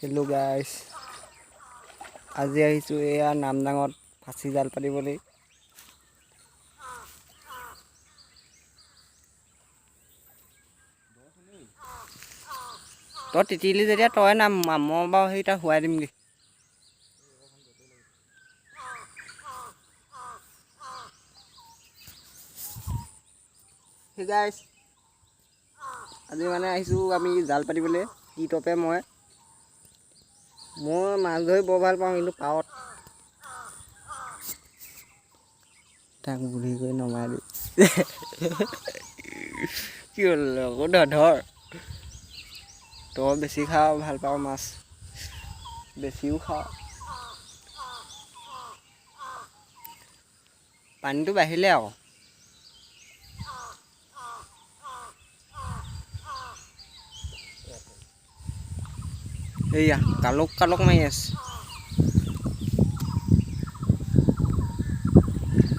Hello' গাইছ, আজি আহিছোঁ এয়া নামদাঙত ফাঁচি জাল পাতিবলৈ। তই তিতিলি যেতিয়া তই নাম, মই বাৰু সেই তাত শুৱাই দিমগৈ। হে গাইছ, আজি মানে আহিছোঁ আমি জাল পাতিবলৈ, টিটপে মই। মই মাছ ধৰি বৰ ভাল পাওঁ, কিন্তু পাৱত তাক বুদ্ধি কৰি নমাই দি কি হ'ল আকৌ ধৰ। তই বেছি খাওঁ ভাল পাওঁ মাছ, বেছিও খাওঁ। পানীটো বাঢ়িলে আকৌ। এইয়া কালুক কালুক মাৰি আছে।